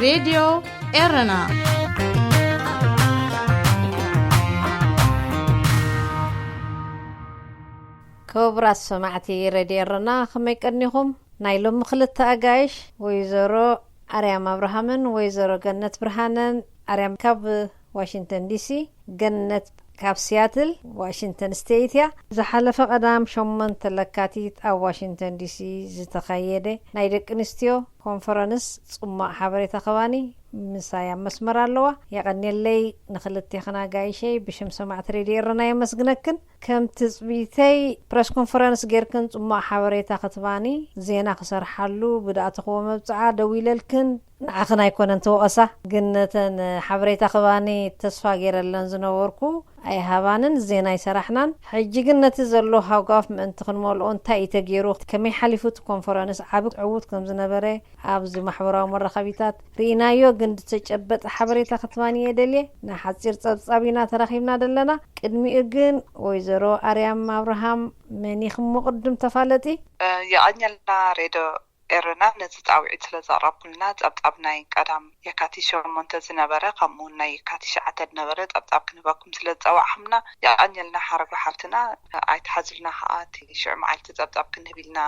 ሬድዮ ኤረና። ክቡራት ሰማዕቲ ሬድዮ ኤረና፣ ከመይ ቀኒኹም? ናይ ሎሚ ክልተ ኣጋይሽ፣ ወይዘሮ ኣርያም ኣብርሃምን ወይዘሮ ገነት ብርሃነን። ኣርያም ካብ ዋሽንግተን ዲሲ፣ ገነት ካብ ሲያትል ዋሽንግተን ስቴት እያ። ዝሓለፈ ቀዳም ሸሞንተ ለካቲት ኣብ ዋሽንግተን ዲሲ ዝተኻየደ ናይ ደቂ ኣንስትዮ ኮንፈረንስ ጽማቕ ሓበሬታ ክባኒ ምሳይ ኣብ መስመር ኣለዋ። የቐንየለይ ንኽልቴኽን ኣጋይሸይ፣ ብሽም ሰማዕቲ ሬድዮ ኤረና የመስግነክን። ከም ትጽቢተይ ፕረስ ኮንፈረንስ ጌርክን ጽማቕ ሓበሬታ ክትባኒ ዜና ክሰርሓሉ ብድኣተኽዎ መብጽዓ ደዊለልክን ንዓኽን ኣይኮነን ተወቐሳ፣ ግን ነተን ሓበሬታ ክባኒ ተስፋ ገይረለን ዝነበርኩ ኣይሃባንን፣ ዜና ኣይሰራሕናን። ሕጂ ግን ነቲ ዘሎ ሃጓፍ ምእንቲ ክንመልኦ እንታይ እዩ ተገይሩ? ከመይ ሓሊፉ እቲ ኮንፈረንስ? ዓቢ ዕዉት ከም ዝነበረ ኣብዚ ማሕበራዊ መራኸቢታት ርኢናዮ፣ ግን ዝተጨበጠ ሓበሬታ ክትባኒ እየ ደልየ። ንሓጺር ጸብጻብ ኢና ተራኺብና ደለና። ቅድሚኡ ግን ወይዘሮ ኣርያም ኣብርሃም መን ኢኽሞ ቅድም ተፋለጢ? እ፣ የቐንየልና ሬድዮ ኤረና ነዚ ጻውዒት ስለ ዘቕረብኩልና። ጸብጻብ ናይ ቀዳም የካቲት ሸሞንተ ዝነበረ፣ ከምኡ እውን ናይ የካቲት ትሽዓተ ዝነበረ ጸብጻብ ክንህበኩም ስለ ዝጸዋዕኹምና የቐንየልና ሓረጉ ሓፍትና። ኣይትሓዙልና ከኣ፣ እቲ ሽዑ መዓልቲ ጸብጻብ ክንህብ ኢልና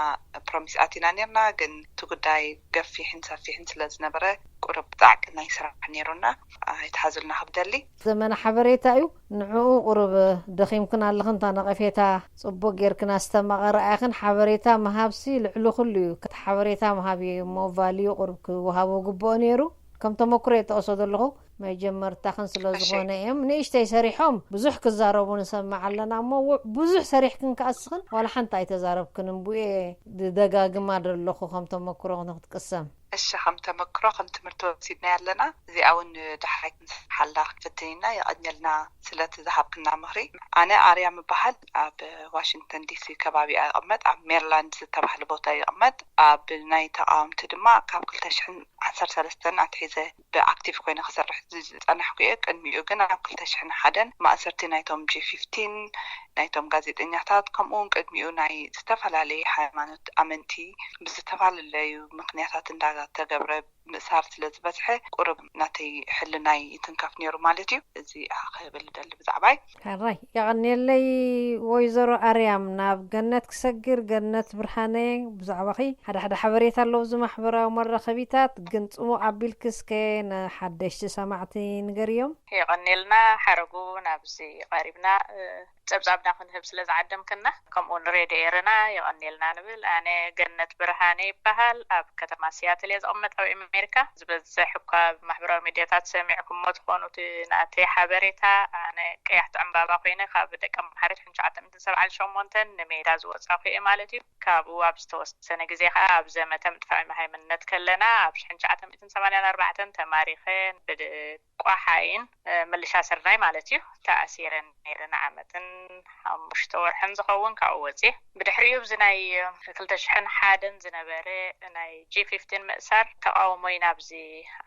ፕሮሚስ ኣቲና ኔርና፣ ግን እቲ ጉዳይ ገፊሕን ሰፊሕን ስለ ዝነበረ ቁሩብ ጻዕቂ ናይ ስራሕ ኔሩና። ኣይትሓዙልና ክብደሊ። ዘመነ ሓበሬታ እዩ። ንዕኡ ቁሩብ ደኺምክን ኣለኽን፣ እታ ነቐፌታ ጽቡቕ ጌርክን ኣስተማቐሪ ኣያኽን። ሓበሬታ ምሃብሲ ልዕሊ ኩሉ እዩ። እቲ ሓበሬታ ምሃብ እዩ እሞ ቫልዩ ቁሩብ ክወሃቦ ግብኦ ነይሩ። ከም ተመክሮ እየ ጠቕሶ ዘለኹ፣ መጀመርታኽን ስለ እሺ። ዝኾነ እዮም። ንእሽተይ ሰሪሖም ብዙሕ ክዛረቡ ንሰምዕ ኣለና እሞ፣ ው-፣ ብዙሕ ሰሪሕክን ከኣስኽን ዋላ ሓንቲ ኣይተዛረብክን። እምቡኤ ድደጋግማ ደለኹ ከም ተመክሮ ንክትቅሰም። እሺ፣ ከም ተመክሮ፣ ከም ትምህርቲ ወሲድና ኣለና። እዚኣ እውን ድሕራይ ክንስሓላ ክንፍትን ኢና። የቐንየልና ስለቲ ዝሃብክና ምኽሪ። ኣነ ኣርያ ምበሃል፣ ኣብ ዋሽንግተን ዲሲ ከባቢ እቕመጥ፣ ኣብ ሜሪላንድ ዝተባህለ ቦታ ይቕመጥ። ኣብ ናይ ተቓወምቲ ድማ ካብ ክልተ ሽሕን ዓሰርተ ሰለስተን ኣትሒዘ ብኣክቲቭ ኮይነ ክሰርሕ ዝጸናሕኩ እየ። ቅድሚኡ ግን ኣብ ክልተ ሽሕን ሓደን ማእሰርቲ ናይቶም ጂ ፊፍቲን፣ ናይቶም ጋዜጠኛታት፣ ከምኡ እውን ቅድሚኡ ናይ ዝተፈላለዩ ሃይማኖት ኣመንቲ ብዝተፈላለዩ ምኽንያታት እንዳተገብረ ምእሳር ስለ ዝበዝሐ፣ ቁሩብ ናተይ ሕልናይ ይትንከፍ ነይሩ ማለት እዩ። እዚ ክብል ደሊ ብዛዕባይ። ሕራይ፣ የቐንየለይ ወይዘሮ ኣርያም። ናብ ገነት ክሰግር፣ ገነት ብርሃነ፣ ብዛዕባኺ ሓደ ሓደ ሓበሬታ ኣለዉ ኣብዚ ማሕበራዊ መራኸቢታት፣ ግን ጽሙቕ ኣቢልኪ እስከ ንሓደሽቲ ሰማዕቲ ንገርዮም። የቐንየልና ሓረጉ፣ ናብዚ ቀሪብና፣ እ፣ ጸብጻብና ክንህብ ስለ ዝዓደምክና፣ ከምኡ ንሬድዮ ኤረና የቐንየልና ንብል። ኣነ ገነት ብርሃነ ይበሃል። ኣብ ከተማ ሲያትል እየ ዝቕመጥ፣ ኣብ ኣሜሪካ። ዝበዝሕ እኳ ኣብ ማሕበራዊ ሚድያታት ሰሚዕኩሞ ትኾኑ፣ እቲ ናተይ ሓበሬታ፣ ኣነ ቀያሕቲ ዕምባባ ኮይነ ካብ ደቀ ምሓረት ሽሕን ትሽዓተ ሚእትን ሰብዓን ሸሞንተን ንሜዳ ዝወጻኹ እየ ማለት እዩ። ካብኡ ኣብ ዝተወሰነ ግዜ ከኣ ኣብ ዘመተ ምጥፋእ ሃይምነት ከለና፣ ኣብ ሽሕን ትሽዓተ ሚእትን ሰማንያን ኣርባዕተን ተማሪኸ፣ ብድ-፣ ቋሓይን፣ እ፣ ምልሻ ስርናይ ማለት እዩ፣ ተኣሲረ ነይረ ንዓመትን ሓሙሽተ ወርሕን ዝኸውን። ካብኡ ወፅየ። ብድሕሪኡ ኣብዚ ናይ ክልተ ሽሕን ሓደን ዝነበረ ናይ ጂ ፊፍቲን ምእሳር ተቃውሞይ ናብዚ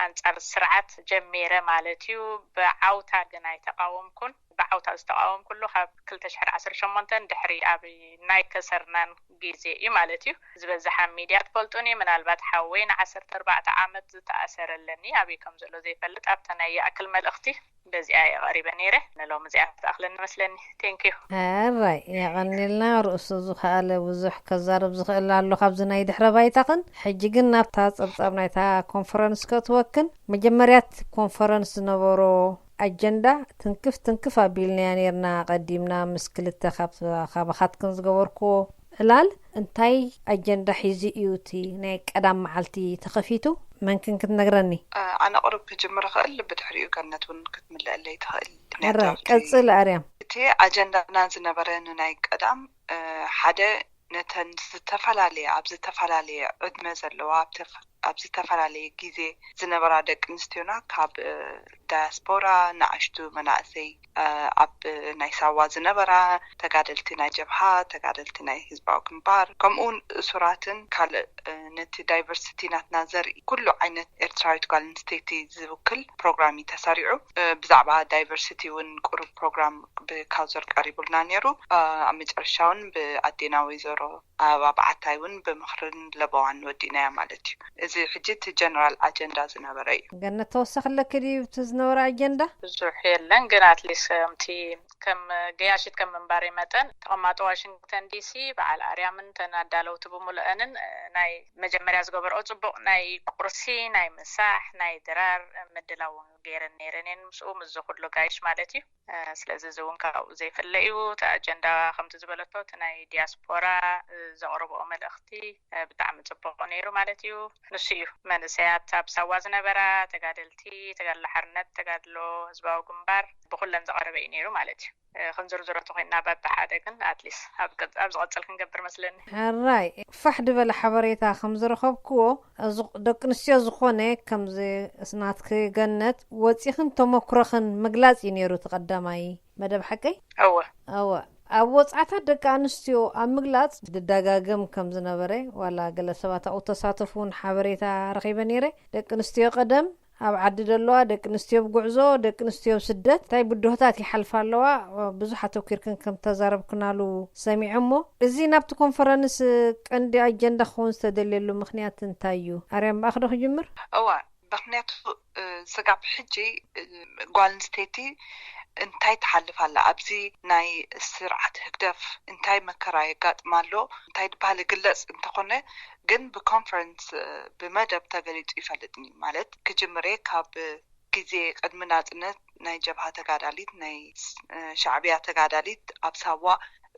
ኣንጻር ስርዓት ጀሚረ ማለት እዩ። ብዓውታ ግን ኣይተቃወምኩን። ብዓውታ ዝተቃወምኩሉ ካብ ክልተ ሽሕን ዓሰርተ ሸሞንተን ድሕሪ ኣብ ናይ ከሰርናን ግዜ እዩ ማለት እዩ። ዝበዝሕ ኣብ ሚድያ ትፈልጡኒ፣ ምናልባት ሓወይ ንዓሰርተ ኣርባዕተ ዓመት ዝተኣሰረ ኣለኒ፣ ኣበይ ከም ዘሎ ዘይፈልጥ። ኣብታ ናይ ይኣክል መልእኽቲ በዚኣ እየ ቀሪበ ነይረ። ንሎሚ እዚኣ ትኣኽለኒ መስለኒ። ቴንክ ዩ። ሕራይ፣ የቐንልና። ርእሱ ዝኸኣለ ብዙሕ ከዛርብ ዝኽእል ኣሎ ካብዚ ናይ ድሕረ ባይታኽን። ሕጂ ግን ናብታ ጸብጻብ ናይታ ኮንፈረንስ ከእትወክን። መጀመርያ እቲ ኮንፈረንስ ዝነበሮ ኣጀንዳ ትንክፍ ትንክፍ ኣቢልናያ ነይርና። ቀዲምና ምስ ክልተ ካብ ካባኻትክን ዝገበርክዎ ዕላል እንታይ ኣጀንዳ ሒዙ እዩ እቲ ናይ ቀዳም መዓልቲ ተኸፊቱ? መንክን ክትነግረኒ? እ፣ ኣነ ቁሩብ ክጅምር እኽእል፣ ብድሕሪኡ ገነት እውን ክትምልአለይ ትኽእል። ሕራይ፣ ቀጽል ኣርያም። እቲ ኣጀንዳና ዝነበረ ንናይ ቀዳም፣ እ፣ ሓደ ነተን ዝተፈላለየ፣ ኣብ ዝተፈላለየ ዕድመ ዘለዋ፣ ኣብ ተፈ-፣ ኣብ ዝተፈላለየ ግዜ ዝነበራ ደቂ ኣንስትዮና፣ ካብ፣ እ፣ ዳያስፖራ፣ ንኣሽቱ መናእሰይ፣ እ፣ ኣብ ናይ ሳዋ ዝነበራ፣ ተጋደልቲ ናይ ጀብሃ፣ ተጋደልቲ ናይ ህዝባዊ ግንባር፣ ከምኡ እውን እሱራትን ካልእ፣ እ፣ ነቲ ዳይቨርሲቲ ናትና ዘርኢ ኩሉ ዓይነት ኤርትራዊት ጓል ኣንስተይቲ ዝውክል ፕሮግራም እዩ ተሰሪዑ። እ፣ ብዛዕባ ዳይቨርሲቲ እውን ቁሩብ ፕሮግራም ብካውዘር ቀሪቡልና ነይሩ። እ፣ ኣብ መጨረሻ እውን ብኣዴና ወይዘሮ ኣበባ በዓታይ እውን ብምኽርን ለበዋን ወዲእናያ ማለት እዩ። እዚ ሕጂ እቲ ጀነራል ኣጀንዳ ዝነበረ እዩ። ገነት፣ ተወሰኽለኪ ድዩ እቲ ዝነበረ ኣጀንዳ? ብዙሕ የለን፣ ግን ኣትሊስት ከምቲ ከም ገያሽት ከም ምንባረይ መጠን፣ ተቐማጦ ዋሽንግተን ዲሲ፣ በዓል ኣርያምን ተን ኣዳለውቲ ብምሉአንን ናይ መጀመርያ ዝገበርኦ ጽቡቕ ናይ ቁርሲ፣ ናይ ምሳሕ፣ ናይ ድራር ምድላው እውን ገይረን ነይረን እየን። ምስኡ ምስዚ ኩሉ ጋይሽ ማለት እዩ። ስለዚ እዚ እውን ካብኡ ዘይፍለ እዩ። እቲ ኣጀንዳ ከምቲ ዝበለቶ እቲ ናይ ዲያስፖራ ዘቕረብኦ መልእኽቲ ብጣዕሚ ፅቡቕ ነይሩ ማለት እዩ። ንሱ እዩ መንእሰያት ኣብ ሳዋ ዝነበራ ተጋደልቲ፣ ተጋድሎ ሓርነት፣ ተጋድሎ ህዝባዊ ግንባር ብኩለን ዘቐረበ እዩ ነይሩ ማለት እዩ። ክንዝርዝሮ ተኮይንና በብሓደ ግን ኣትሊስት ኣብ ዝቐፅል ክንገብር መስለኒ። ሕራይ ፋሕ ዝበለ ሓበሬታ ከም ዝረኸብክዎ፣ ደቂ ኣንስትዮ ዝኾነ ከምዚ ናትኪ ገነት ወፂኽን ተመኩሮኽን ምግላፅ እዩ ነይሩ እቲ ቀዳማይ መደብ፣ ሓቀይ? እወ። እወ። ኣብ ወፅዓታት ደቂ ኣንስትዮ ኣብ ምግላፅ ዝደጋገም ከም ዝነበረ ዋላ ገለ ሰባት ኣብኡ ተሳተፉ እውን ሓበሬታ ረኺበ ነይረ። ደቂ ኣንስትዮ ቀደም ኣብ ዓዲ ደለዋ ደቂ ኣንስትዮ ብ ጉዕዞ፣ ደቂ ኣንስትዮ ብ ስደት እንታይ ብድሆታት ይሓልፋ ኣለዋ ብዙሕ ኣተኪርክን ከም ተዛረብክናሉ ሰሚዐ። እሞ እዚ ናብቲ ኮንፈረንስ ቀንዲ ኣጀንዳ ክኸውን ዝተደልየሉ ምኽንያት እንታይ እዩ? ኣርያም፣ ብኣኽ ዶ ክጅምር? እዋ፣ ምኽንያቱ ስጋብ ሕጂ ጓል ኣንስተይቲ እንታይ ትሓልፍ ኣላ፣ ኣብዚ ናይ ስርዓት ህግደፍ እንታይ መከራ የጋጥማ ኣሎ እንታይ ዝበሃል ይግለጽ እንተኾነ፣ ግን ብኮንፈረንስ ብመደብ ተገሊጹ ይፈልጥኒ። ማለት ክጅምር እየ ካብ ግዜ ቅድሚ ናጽነት ናይ ጀብሃ ተጋዳሊት፣ ናይ ሻዕብያ ተጋዳሊት ኣብ ሳዋ፣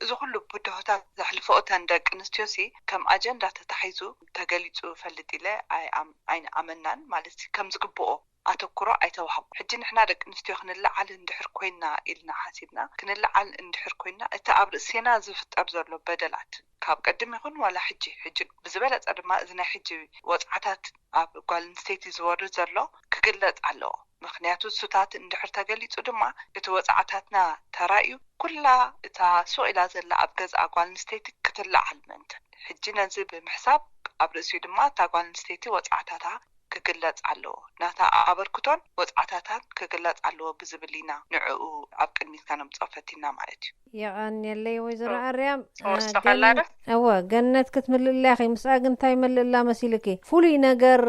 እዚ ኩሉ ብድሆታት ዘሕልፈኦ እተን ደቂ ኣንስትዮሲ ከም ኣጀንዳ ተታሒዙ ተገሊጹ ይፈልጥ ኢለ ኣይኣም-፣ ኣይንኣመናን። ማለት ከም ዝግብኦ ኣተኩሮ ኣይተዋህቦ። ሕጂ ንሕና ደቂ ኣንስትዮ ክንለዓል እንድሕር ኮይና ኢልና ሓሲብና፣ ክንለዓል እንድሕር ኮይና እቲ ኣብ ርእሴና ዝፍጠር ዘሎ በደላት ካብ ቀድም ይኹን ዋላ ሕጂ፣ ሕጂ ብዝበለጸ ድማ እዚ ናይ ሕጂ ወጽዓታት ኣብ ጓል ኣንስተይቲ ዝወርድ ዘሎ ክግለጽ ኣለዎ። ምኽንያቱ እሱታት እንድሕር ተገሊጹ ድማ እቲ ወጽዓታትና ተራእዩ ኩላ እታ ሱቕ ኢላ ዘላ ኣብ ገዝኣ ጓል ኣንስተይቲ ክትለዓል ምእንትን። ሕጂ ነዚ ብምሕሳብ ኣብ ርእሲኡ ድማ እታ ጓል ኣንስተይቲ ወጽዓታታ ክግለጽ ኣለዎ። ናታ ኣበርክቶን ወጽዓታታን ክግለጽ ኣለዎ ብዝብል ኢና ንዕኡ ኣብ ቅድሚት ከነምጽኦ ፈቲና ማለት እዩ። የቐንየለይ ወይዘሮ ኣርያም። ተወሰኸላ ዶ? እወ፣ ገነት ክትምልእላ ኢኺ። ምስኣ ግን እንታይ መልእላ መሲልኪ? ፍሉይ ነገር፣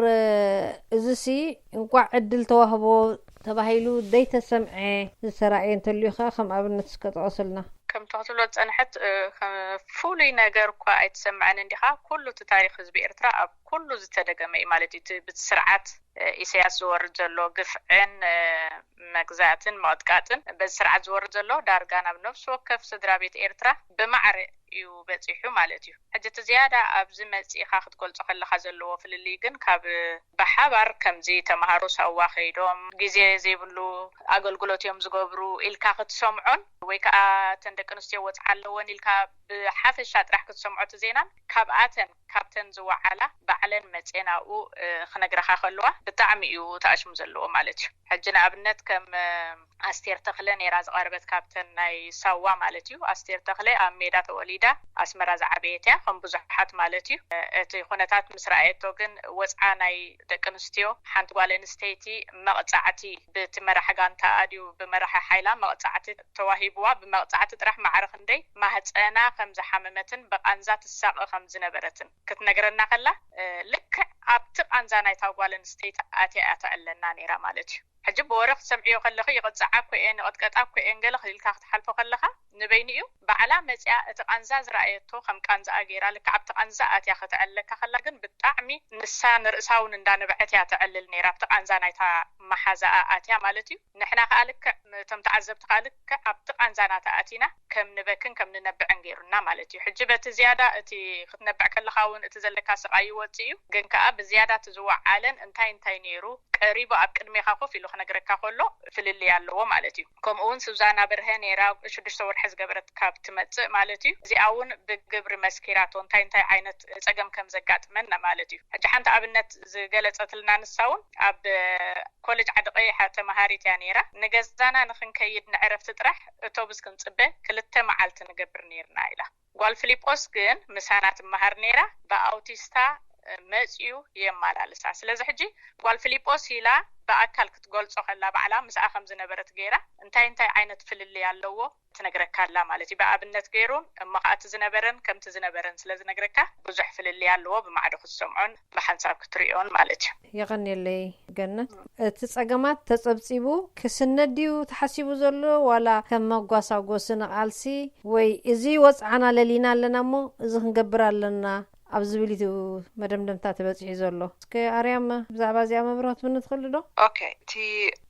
እዚሲ እንቋዕ ዕድል ተዋህቦ ተባሂሉ ዘይተሰምዐ ዝተራእየ እንተልዩ ኸዓ ከም ኣብነት እስከ ጥቐስልና። ከምቲ ክትብሎ ዝጸንሐት፣ ፍሉይ ነገር እኳ ኣይትሰምዐን እንዲኻ። ኩሉ እቲ ታሪኽ ህዝቢ ኤርትራ ኣብ ኩሉ ዝተደገመ እዩ ማለት እዩ። እቲ ብቲ ስርዓት ኢሳያስ ዝወርድ ዘሎ ግፍዕን መግዛእትን ምቕጥቃጥን በዚ ስርዓት ዝወርድ ዘሎ ዳርጋ ናብ ነፍሲ ወከፍ ስድራ ቤት ኤርትራ ብማዕረ እዩ በጺሑ ማለት እዩ። ሕጂ እቲ ዝያዳ ኣብዚ መጺእኻ ክትገልጾ ከለኻ ዘለዎ ፍልልይ ግን ካብ ብሓባር ከምዚ ተምሃሮ ሳዋ ከይዶም ግዜ ዘይብሉ ኣገልግሎት እዮም ዝገብሩ ኢልካ ክትሰምዖን ወይ ከዓ እተን ደቂ ኣንስትዮ ወጽዓ ኣለወን ኢልካ ብሓፈሻ ጥራሕ ክትሰምዖ እቲ ዜናን ካብኣተን ካብተን ዝወዓላ ባዕለን መፅኤን ኣብኡ ክነግረኻ ከለዋ ብጣዕሚ እዩ ተኣሽሙ ዘለዎ ማለት እዩ። ሕጂ ንኣብነት ከም ኣስቴር ተኽለ ነይራ ዝቐረበት ካብተን ናይ ሳዋ ማለት እዩ። ኣስቴር ተኽለ ኣብ ሜዳ ተወሊዳ ኣስመራ ዝዓበየት እያ ከም ብዙሓት ማለት እዩ። እቲ ኩነታት ምስ ረኣየቶ ግን ወፅዓ ናይ ደቂ ኣንስትዮ ሓንቲ ጓል ኣንስተይቲ መቕፃዕቲ ብቲ መራሕ ጋንታ ድዩ ብመራሒ ሓይላ መቕፃዕቲ ተዋሂብዋ ብመቕፃዕቲ ጥራሕ ማዕረ ክንደይ ማህፀና ከም ዝሓመመትን ብቓንዛ ትሳቐ ከም ዝነበረትን ክትነግረና ከላ ልክዕ ኣብቲ ቓንዛ ናይታ ጓል ኣንስተይቲ ኣትያ እያ ተዕለና ነይራ ማለት እዩ። ሕጂ ብወረ ክትሰምዕዮ ከለኺ ይቕፅዓ እኮ እየን ይቕጥቀጣ እኮ እየን ገለ ኢልካ ክትሓልፎ ከለኻ ንበይኑ እዩ ባዕላ መፅያ እቲ ቃንዛ ዝረኣየቶ ከም ቃንዛኣ ገይራ ልክዕ ኣብቲ ቃንዛ ኣትያ ከተዕልለካ ከላ ግን ብጣዕሚ ንሳ ንርእሳ እውን እንዳነበዐት እያ ተዕልል ነይራ ኣብቲ ቃንዛ ናይታ መሓዛኣ ኣትያ ማለት እዩ። ንሕና ከዓ ልክዕ እቶም ተዓዘብቲ ከዓ ልክዕ ኣብቲ ቃንዛ ናታ ኣቲና ከም ንበክን ከም ንነብዕን ገይሩና ማለት እዩ። ሕጂ በቲ ዝያዳ እቲ ክትነብዕ ከለካ እውን እቲ ዘለካ ስቃይ ይወፅእ እዩ። ግን ከዓ ብዝያዳ እቲ ዝወዓለን እንታይ እንታይ ነይሩ ቀሪቡ ኣብ ቅድሜኻ ኮፍ ኢሉ ክነግረካ ከሎ ፍልልይ ኣለዎ ማለት እዩ። ከምኡ እውን ሱዛና በርሀ ነይራ ሽዱሽተ ወርሒ ዝገበረት ካብ ትመፅእ ማለት እዩ። እዚኣ እውን ብግብሪ መስኪራቶ እንታይ እንታይ ዓይነት ፀገም ከም ዘጋጥመን ማለት እዩ። ሕጂ ሓንቲ ኣብነት ዝገለፀትልና ንሳ እውን ኣብ ኮሌጅ ዓዲ ቀይሕ ተመሃሪት እያ ነይራ። ንገዛና ንክንከይድ ንዕረፍቲ ጥራሕ እቶብስ ክንፅበ ክልተ መዓልቲ ንገብር ነይርና ኢላ። ጓል ፊሊጶስ ግን ምሳና ትመሃር ነይራ ብኣውቲስታ መፅዩ የመላልሳ ስለዚ ሕጂ ጓል ፊሊጶስ ኢላ ብኣካል ክትገልጾ ከላ ባዕላ ምስኣ ከም ዝነበረት ገይራ እንታይ እንታይ ዓይነት ፍልልይ ኣለዎ ትነግረካ ኣላ ማለት እዩ። ብኣብነት ገይሩ እሞ ከኣ እቲ ዝነበረን ከምቲ ዝነበረን ስለ ዝነግረካ ብዙሕ ፍልልይ ኣለዎ ብማዕዶ ክትሰምዖን ብሓንሳብ ክትሪኦን ማለት እዩ። የቐንየለይ ገነት። እቲ ጸገማት ተጸብጺቡ ክስነድ ድዩ ተሓሲቡ ዘሎ ዋላ ከም መጓሳጎሲ ንቓልሲ ወይ እዚ ወጽዓና ለሊና ኣለና እሞ እዚ ክንገብር ኣለና ኣብ ዝብል እዩ መደምደምታ ተበጺሑ ዘሎ። እስከ ኣርያም ብዛዕባ እዚኣ መብርህ ክትብኒ ትኽእሊ ዶ? ኦኬ፣ እቲ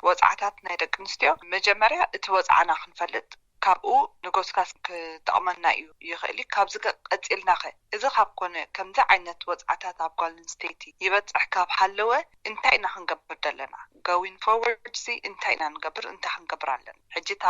ወጽዓታት ናይ ደቂ ኣንስትዮ መጀመርያ እቲ ወጽዓና ክንፈልጥ ካብኡ ንጎስጋስ ክጠቕመና እዩ ይኽእል እዩ። ካብዚ ከ ቀጺልናኸ እዚ ካብ ኮነ ከምዚ ዓይነት ወጽዓታት ኣብ ጓል ኣንስተይቲ ይበጽሕ ካብ ሃለወ እንታይ ኢና ክንገብር ዘለና? Going forward ሲ እንታይ ኢና ንገብር? እንታይ ክንገብር ኣለና? ሕጂ እታ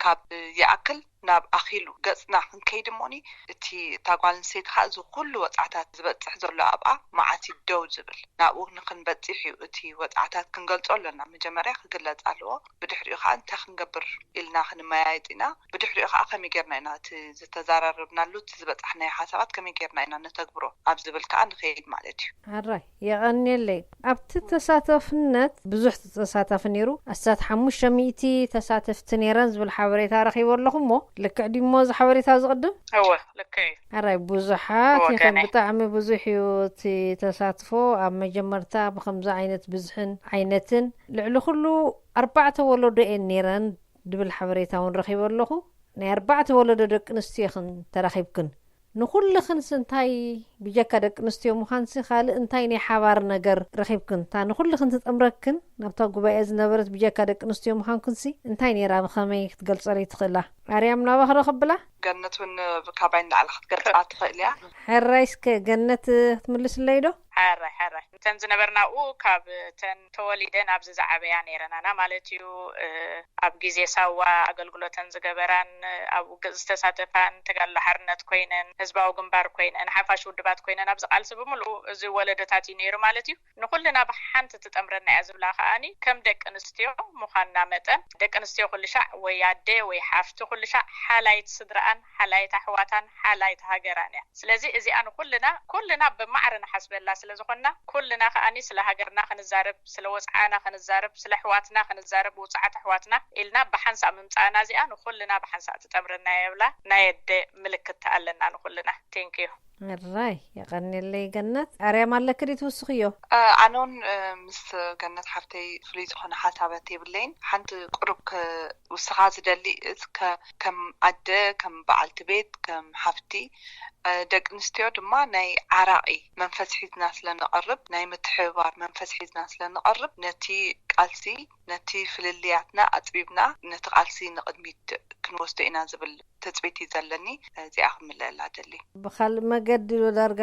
ካብ ይኣክል ናብ ኣኺሉ ገጽና ክንከይድ እሞኒ እቲ እታ ጓል ኣንስተይቲ ከዓ እዚ ኩሉ ወጽዓታት ዝበጽሕ ዘሎ ኣብኣ መዓስ እዩ ደው ዝብል ናብኡ ንክንበጽሕ እዩ እቲ ወጽዓታት ክንገልጾ ኣለና መጀመርያ ክግለጽ ኣለዎ ብድሕሪኡ ከዓ እንታይ ክንገብር ኢልና ክንመያየጥ ኢና ብድሕሪኡ ከዓ ከመይ ጌርና ኢና እቲ ዝተዘራረብናሉ እቲ ዝበጻሕናዮ ሓሳባት ከመይ ጌርና ኢና ነተግብሮ ኣብ ዝብል ከዓ ንኸይድ ማለት እዩ ኣራይ የቐንየለይ ኣብቲ ተሳተፍነት ብዙሕ ተሳታፊ ነይሩ ኣስታት ሓሙሽተ ሚእቲ ተሳተፍቲ ነይረን ዝብል ሓበሬታ ረኺበ ኣለኹ እሞ ልክዕ ድሞ እዚ ሓበሬታ ዝቕድም እወ ልክዕ እዩ ኣራይ ብዙሓት ይኸን ብጣዕሚ ብዙሕ እዩ እቲ ተሳትፎ ኣብ መጀመርታ ብከምዚ ዓይነት ብዝሕን ዓይነትን ልዕሊ ኩሉ ኣርባዕተ ወለዶ እየን ነይረን ድብል ሓበሬታ እውን ረኺበ ኣለኹ ናይ ኣርባዕተ ወለዶ ደቂ ኣንስትዮ ኢኽን ተራኺብክን ንኹልኽንስ እንታይ ብጀካ ደቂ ኣንስትዮ ምዃንሲ ካልእ እንታይ ናይ ሓባር ነገር ረኺብክን? እታ ንኹልኽን ትጠምረክን ናብታ ጉባኤ ዝነበረት ብጀካ ደቂ ኣንስትዮ ምዃንክንሲ እንታይ ነይራ ብኸመይ ክትገልጸለይ ትኽእላ? ኣርያም ናባኺ ዶ ከብላ? ገነት እውን ካባይ ንላዕሊ ክትገልጻ ትኽእል እያ። ሕራይ እስከ ገነት ክትምልስለይ ዶ? ሓራይ ሓራይ እተን ዝነበርናኡ ካብ እተን ተወሊደን ኣብዚ ዝዓበያ ነይረናና ማለት እዩ ኣብ ግዜ ሳዋ ኣገልግሎተን ዝገበራን ኣብኡ ዝተሳተፋን ተጋድሎ ሓርነት ኮይነን ህዝባዊ ግንባር ኮይነን ሓፋሽ ውድባት ኮይነን ኣብዚ ቃልሲ ብምልኡ እዚ ወለዶታት እዩ ነይሩ ማለት እዩ ንኩልና ብሓንቲ ትጠምረና እያ ዝብላ ከኣኒ ከም ደቂ ኣንስትዮ ምዃንና መጠን ደቂ ኣንስትዮ ኩሉ ሻዕ ወይ ኣደ ወይ ሓፍቲ ኩሉ ሻዕ ሓላይት ስድረኣን ሓላይት ኣሕዋታን ሓላይት ሃገራን እያ ስለዚ እዚኣ ንኩልና ኩልና ብማዕረ ንሓስበላ ስለ ዝኾንና ኩልና ከኣኒ ስለ ሃገርና ክንዛረብ ስለ ወፅዓና ክንዛረብ ስለ ኣሕዋትና ክንዛረብ ውፅዓት ኣሕዋትና ኢልና ብሓንሳእ ምምፃእና እዚኣ ንኩልና ብሓንሳእ ትጠምረና እያ ይብላ ናይ ኣደ ምልክት ኣለና ንኩልና thank you ሕራይ የቐንየለይ ገነት ኣርያም ኣለኪ ድዩ ትውስኽዮ ኣነ እውን ምስ ገነት ሓፍተይ ፍሉይ ዝኾነ ሓሳባት የብለይን ሓንቲ ቁሩብ ክውስኻ ዝደሊ ከም ኣደ ከም በዓልቲ ቤት ከም ሓፍቲ ደቂ ኣንስትዮ ድማ ናይ ዓራቒ መንፈስ ሒዝና ስለ ንቐርብ ናይ ምትሕብባር መንፈስ ሒዝና ስለ ንቐርብ ነቲ ቃልሲ ነቲ ፍልልያትና ኣፅቢብና ነቲ ቃልሲ ንቕድሚት ክንወስዶ ኢና ዝብል ትፅቢት እዩ ዘለኒ እዚኣ ክምልእላ ደሊ ብካልእ መገዲ ዶ ዳርጋ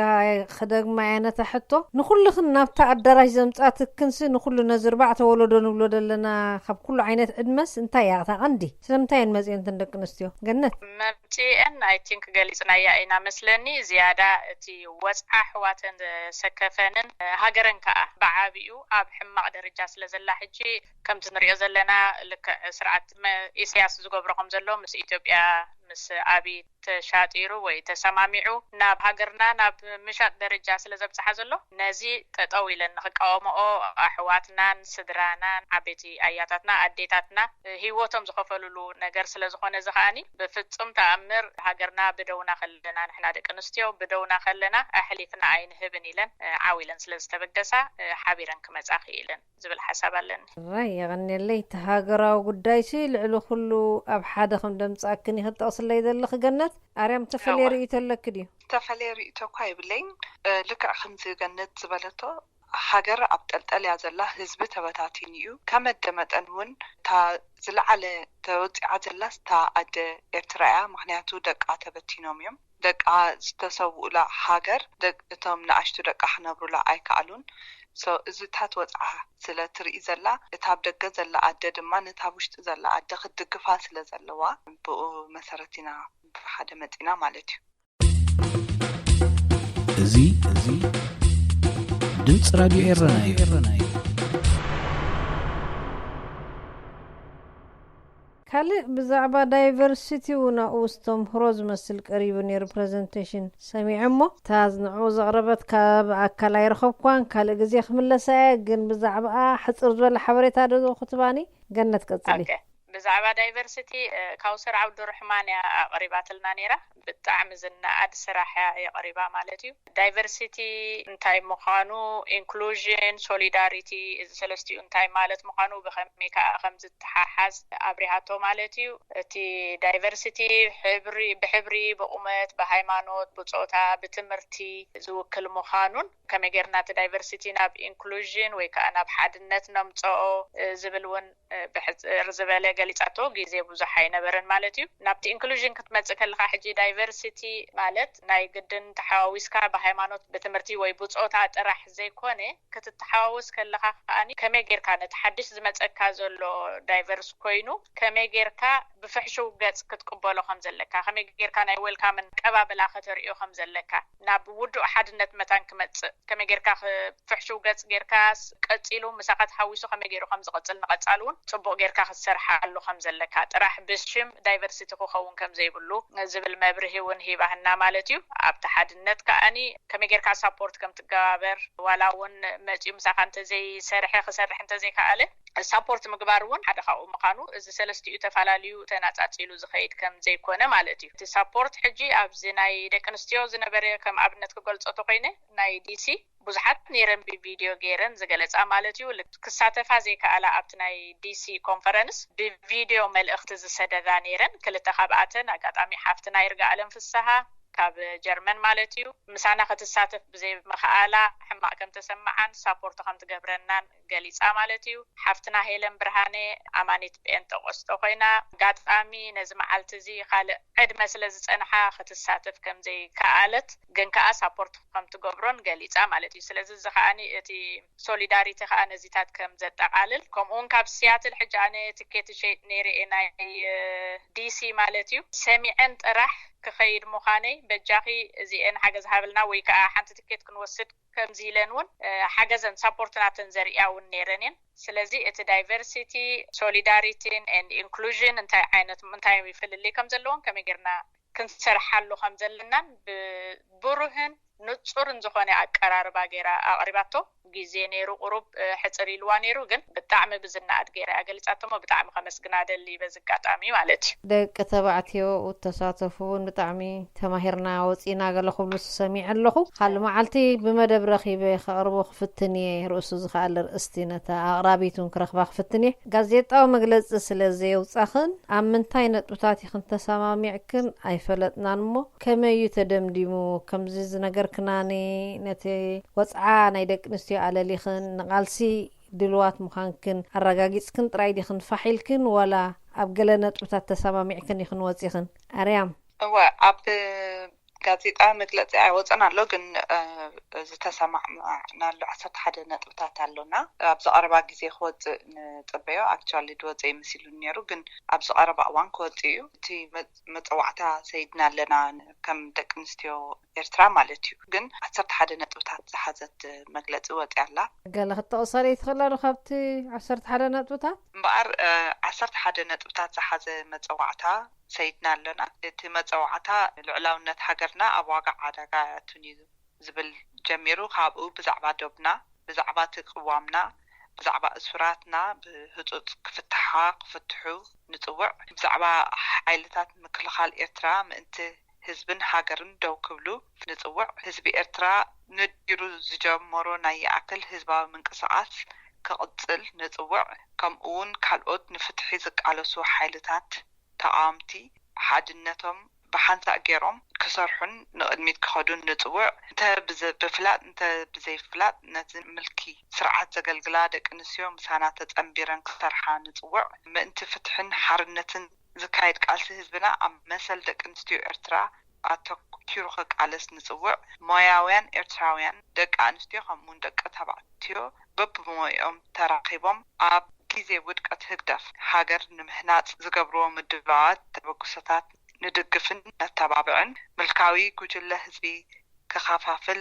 ክደግማ እያ ነታ ሕቶ ንኩልክን ናብታ ኣዳራሽ ዘምፃትክንሲ ንኩሉ ነዚ ርባዕተ ወለዶ ንብሎ ዘለና ካብ ኩሉ ዓይነት ዕድመስ እንታይ እያ እታ ቀንዲ ስለምንታይ እየን መፅኤንትን ደቂ ኣንስትዮ ገነት መምፅኤን I think ገሊፅናያ ኢና መስለኒ ዝያዳ እቲ ወፅዓ ኣሕዋተን ዘሰከፈንን ሃገረን ከዓ ብዓብኡ ኣብ ሕማቕ ደረጃ ስለ ዘላ ሕጂ ከምቲ ንሪኦ ዘለና ልክዕ ስርዓት ኢሳያስ ዝገብሮ ከም ዘሎ ምስ ኢትዮጵያ ምስ ኣብይ ተሻጢሩ ወይ ተሰማሚዑ ናብ ሃገርና ናብ ምሻጥ ደረጃ ስለ ዘብፅሓ ዘሎ ነዚ ጠጠው ኢለን ንክቃወምኦ ኣሕዋትናን ስድራናን ዓበይቲ ኣያታትና ኣዴታትና ሂወቶም ዝኸፈልሉ ነገር ስለ ዝኾነ እዚ ከዓኒ ብፍፁም ተኣምር ሃገርና ብደውና ከለና ንሕና ደቂ ኣንስትዮ ብደውና ከለና ኣሕሊፍና ኣይንህብን ኢለን ዓው ኢለን ስለ ዝተበገሳ ሓቢረን ክመፃ ክኢለን ዝብል ሓሳብ ኣለኒ። እዋይ የቐንየለይ እቲ ሃገራዊ ጉዳይሲ ልዕሊ ኩሉ ኣብ ሓደ ከም ደምጻክን ኢኺ ትጠቕስለይ ዘለኺ ገነት ኣርያም እተፈልየ ርእይቶ ኣለኪ ድዩ? ዝተፈለየ ርእይቶ እኳ የብለይን ልክዕ ከምዚ ገነት ዝበለቶ ሃገር ኣብ ጠልጠል እያ ዘላ ህዝቢ ተበታቲኑ እዩ ከመ ኣደ መጠን እውን እታ ዝለዓለ ተወጺዓ ዘላስ እታ ኣደ ኤርትራ እያ ምኽንያቱ ደቃ ተበቲኖም እዮም ደቃ ዝተሰውኡላ ሃገር እቶም ንኣሽቱ ደቃ ክነብሩላ ኣይከኣሉን። So እዚታት ወጽዓ ስለ ትርኢ ዘላ እታ ኣብ ደገ ዘላ ኣደ ድማ ነታ ኣብ ውሽጢ ዘላ ኣደ ክትድግፋ ስለ ዘለዋ ብኡ መሰረት ኢና ብሓደ መጺና ማለት እዩ። እዚ እዚ ድምፂ ራድዮ ኤረና እዩ። ካልእ ብዛዕባ ዳይቨርሲቲ እውን ኣብኡ ዝተምህሮ ዝመስል ቀሪቡ ነይሩ ፕረዘንቴሽን ሰሚዐ እሞ፣ እታ ንዕኡ ዘቕረበት ካብ ኣካል ኣይረኸብኳን፣ ካልእ ግዜ ክምለሳ እየ፣ ግን ብዛዕባኣ ሕጽር ዝበለ ሓበሬታ ዶ ክትባኒ? ገነት ቀጽሊ። ኦኬ። ብዛዕባ ዳይቨርሲቲ፣ እ፣ ካውሰር ዓብዱርሕማን እያ ኣቕሪባትልና ነይራ። ብጣዕሚ ዝነኣድ ስራሕ እያ የቕሪባ ማለት እዩ። ዳይቨርሲቲ እንታይ ምዃኑ፣ ኢንክሉዥን፣ ሶሊዳሪቲ፣ እዚ ሰለስቲኡ እንታይ ማለት ምዃኑ፣ ብኸመይ ከኣ ከም ዝተሓሓዝ ኣብሪሃቶ ማለት እዩ። እቲ ዳይቨርሲቲ ሕብሪ፣ ብሕብሪ፣ ብቑመት፣ ብሃይማኖት፣ ብጾታ፣ ብትምህርቲ ዝውክል ምዃኑን ከመይ ጌርና እቲ ዳይቨርሲቲ ናብ ኢንክሉዥን ወይ ከኣ ናብ ሓድነት ነምጽኦ፣ እ፣ ዝብል እውን፣ እ፣ ብሕጽር ዝበለ ገሊጻቶ። ግዜ ብዙሕ ኣይነበረን ማለት እዩ። ናብቲ ኢንክሉዥን ክትመጽእ ከለኻ ሕጂ ዳይቨርሲቲ ማለት ናይ ግድን ተሓዋዊስካ ብሃይማኖት፣ ብትምህርቲ ወይ ብጾታ ጥራሕ ዘይኮነ፣ ክትተሓዋወስ ከለኻ ከኣ ከመይ ጌርካ ነቲ ሓድሽ ዝመጸካ ዘሎ ዳይቨርስ ኮይኑ ከመይ ጌርካ ብፍሕሽው ገጽ ክትቅበሎ ከም ዘለካ፣ ከመይ ጌርካ ናይ ዌልካምን ቀባበላ ከተርእዮ ከም ዘለካ፣ ናብ ውዱእ ሓድነት መታን ክመጽእ ከመይ ጌርካ ክ-፣ ፍሕሽው ገጽ ጌርካ ስ-፣ ቀጺሉ ምሳኻ ተሓዊሱ ከመይ ጌሩ ከም ዝቐጽል፣ ንቐጻሊ እውን ጽቡቕ ጌርካ ክትሰርሓሉ ከም ዘለካ ጥራሕ፣ ብሽም ዳይቨርሲቲ ክኸውን ከም ዘይብሉ ዝብል መብርሂ እውን ሂባህና ማለት እዩ። ኣብቲ ሓድነት ከኣኒ ከመይ ጌርካ ሳፖርት ከም ትገባበር፣ ዋላ እውን መጺኡ ምሳኻ እንተዘይሰርሐ፣ ክሰርሕ እንተዘይከኣለ፣ ሳፖርት ምግባር እውን ሓደ ካብኡ ምዃኑ፣ እዚ ሰለስቲኡ ተፈላለዩ ተናጻጺሉ ዝኸይድ ከም ዘይኮነ ማለት እዩ። እቲ ሳፖርት ሕጂ ኣብዚ ናይ ደቂ ኣንስትዮ ዝነበረ ከም ኣብነት ክገልጾ ተኾይነ፣ ናይ ዲሲ ብዙሓት ነይረን ብቪድዮ ገይረን ዝገለጻ ማለት እዩ። ልክ ክሳተፋ ዘይከኣላ ኣብቲ ናይ ዲሲ ኮንፈረንስ ብቪድዮ መልእኽቲ ዝሰደዳ ነይረን። ክልተ ካብኣተን ኣጋጣሚ ሓፍትና ይርጋ ኣለም ፍስሃ ካብ ጀርመን ማለት እዩ። ምሳና ክትሳተፍ ብዘይ ምኽኣላ ሕማቕ ከም ተሰምዓን ሳፖርት ከም ትገብረናን ገሊጻ ማለት እዩ። ሓፍትና ሄለን ብርሃነ ኣማኒት ጴንጠቆስጦ ኮይና፣ ኣጋጣሚ ነዚ መዓልቲ እዚ ካልእ ዕድመ ስለ ዝጸንሓ ክትሳተፍ ከም ዘይከኣለት፣ ግን ከኣ ሳፖርት ከም ትገብሮን ገሊጻ ማለት እዩ። ስለዚ እዚ ከኣኒ እቲ ሶሊዳሪቲ ከኣ ነዚታት ከም ዘጠቓልል፣ ከምኡ እውን ካብ ሲያትል ሕጂ ኣነ ትኬት ይሸይጥ ነይረ እየ ናይ፣ እ፣ ዲሲ ማለት እዩ። ሰሚዐን ጥራሕ ክኸይድ ምዃነይ፣ በጃኺ እዚኤን ሓገዝ ሃብልና ወይ ከኣ ሓንቲ ትኬት ክንወስድ ከምዚ ኢለን እውን፣ እ፣ ሓገዘን ሳፖርት ናተን ዘርእያ እውን ነይረን እየን። ስለዚ እቲ ዳይቨርሲቲ፣ ሶሊዳሪቲን ኤንድ ኢንክሉዥን እንታይ ዓይነት፣ እንታይ ፍልልይ ከም ዘለዎም፣ ከመይ ጌርና ክንሰርሓሉ ከም ዘለናን ብብሩህን ንጹርን ዝኾነ ኣቀራርባ ጌራ ኣቕሪባቶ። ግዜ ነይሩ ቁሩብ፣ እ፣ ሕጽር ኢልዋ ነይሩ፣ ግን ብጣዕሚ ብዝነኣድ ጌራ እያ ገሊጻቶ እሞ ብጣዕሚ ከመስግና ደሊ በዚ ኣጋጣሚ ማለት እዩ። ደቂ ተባዕትዮ ተሳተፉ እውን ብጣዕሚ ተማሂርና ወጺና ገለ ክብሉ ሰሚዐ ኣለኹ። ካልእ መዓልቲ ብመደብ ረኺበ ከቕርቦ ክፍትን እየ። ርእሱ ዝኸኣል ርእስቲ ነታ ኣቕራቢት እውን ክረኽባ ክፍትን እየ። ጋዜጣዊ መግለጺ ስለ ዘየውጻኽን ኣብ ምንታይ ነጥብታት ኢኽን ተሰማሚዕክን ኣይፈለጥናን እሞ ከመይ እዩ ተደምዲሙ? ከምዚ ዝነገርክናኒ ነቲ ወጽዓ ናይ ደቂ ኣንስትዮ ኣለሊኽን ንቓልሲ ድልዋት ምዃንክን ኣረጋጊጽክን ጥራይ ዲኽን ፋሕ ኢልክን ዋላ ኣብ ገለ ነጥብታት ተሰማሚዕክን ኢኽን ወጺኽን? ኣርያም። እወ፣ ኣብ ጋዜጣ መግለጺ ኣይወጸን ኣሎ፣ ግን፣ እ፣ ዝተሰማማዕናሉ ዓሰርተ ሓደ ነጥብታት ኣሎና። ኣብዚ ቀረባ ግዜ ክወጽእ ንጽበዮ። ኣክቹዋሊ ድወጸ ይመሲሉኒ ነይሩ፣ ግን ኣብዚ ቀረባ እዋን ክወጽእ እዩ። እቲ መ-፣ መጸዋዕታ ሰይድና ኣለና ን-፣ ከም ደቂ ኣንስትዮ ኤርትራ ማለት እዩ። ግን ዓሰርተ ሓደ ነጥብታት ዝሓዘት መግለጺ ወጺኣ ኣላ። ገለ ክትጠቕሰለይ ትኽእላ ዶ ካብቲ ዓሰርተ ሓደ ነጥብታት? እምበኣር፣ እ፣ ዓሰርተ ሓደ ነጥብታት ዝሓዘ መጸዋዕታ ሰይድና ኣለና። እቲ መጸዋዕታ ልዑላውነት ሃገርና ኣብ ዋጋ ዓደጋ ኣእቱን እዩ ዝብል ጀሚሩ፣ ካብኡ ብዛዕባ ዶብና፣ ብዛዕባ እቲ ቅዋምና፣ ብዛዕባ እሱራትና ብህጹጽ ክፍትሓ፣ ክፍትሑ ንጽውዕ፣ ብዛዕባ ሓይልታት ምክልኻል ኤርትራ ምእንቲ ህዝብን ሃገርን ደው ክብሉ ንጽውዕ፣ ህዝቢ ኤርትራ ንዲሩ ዝጀመሮ ናይ ይኣክል ህዝባዊ ምንቅስቓስ ክቕጽል ንጽውዕ፣ ከምኡውን ካልኦት ንፍትሒ ዝቃለሱ ሓይልታት ተቓወምቲ ሓድነቶም ብሓንሳእ ገይሮም ክሰርሑን ንቕድሚት ክኸዱን ንጽውዕ። እንተ ብዘ-፣ ብፍላጥ እንተ ብዘይፍላጥ ነቲ ምልኪ ስርዓት ዘገልግላ ደቂ ኣንስትዮ ምሳና ተጸንቢረን ክሰርሓ ንጽውዕ። ምእንቲ ፍትሕን ሓርነትን ዝካየድ ቃልሲ ህዝብና ኣብ መሰል ደቂ ኣንስትዮ ኤርትራ ኣተኲሩ ክቃለስ ንጽውዕ። ሞያውያን ኤርትራውያን ደቂ ኣንስትዮ ከምኡውን ደቂ ተባዕትዮ በብሞያኦም ተራኺቦም ኣብ ግዜ ውድቀት ህግደፍ ሃገር ንምህናጽ ዝገብርዎ ምድላዋት ተበግሶታት ንድግፍን ነተባብዕን። ምልካዊ ጉጅለ ህዝቢ ክኸፋፍል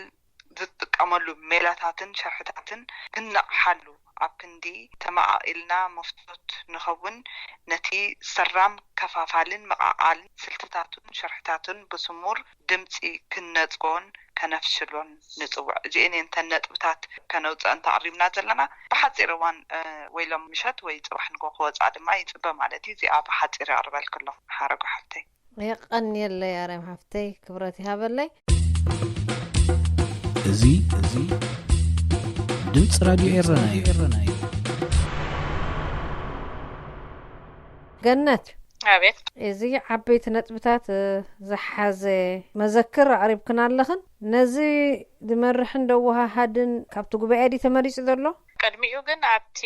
ዝጥቀመሉ ሜላታትን ሸርሕታትን ክንነቕሓሉ ኣብ ክንዲ ተመቓቒልና መፍቶት ንኸውን፣ ነቲ ሰራም ከፋፋልን መቓቓልን ስልትታቱን ሽርሕታቱን ብስሙር ድምጺ ክንነጽጎን ከነፍሽሎን ንጽውዕ። እዚኤን እየን እተን ነጥብታት ከነውጽአን ተቐሪብና ዘለና። ብሓጺር እዋን፣ እ፣ ወይ ሎም ምሸት ወይ ጽባሕ ንጎ ክወጽኣ ድማ ይጽበ ማለት እዩ። እዚኣ ብሓጺር የቕርበልኪ ኣለኹ ሓረጉ ሓፍተይ። የቐንየለይ ኣርያም ሓፍተይ፣ ክብረት ይሃበለይ። እዚ፣ እዚ ድምፂ ራድዮ ኤረና እዩ። ገነት፣ ኣቤት። እዚ ዓበይቲ ነጥብታት፣ እ፣ ዝሓዘ መዘክር ኣቕሪብክን ኣለኽን። ነዚ ዝመርሕን ደወሃሃድን ካብቲ ጉባኤ ድዩ ተመሪጹ ዘሎ? ቅድሚኡ ግን ኣብቲ፣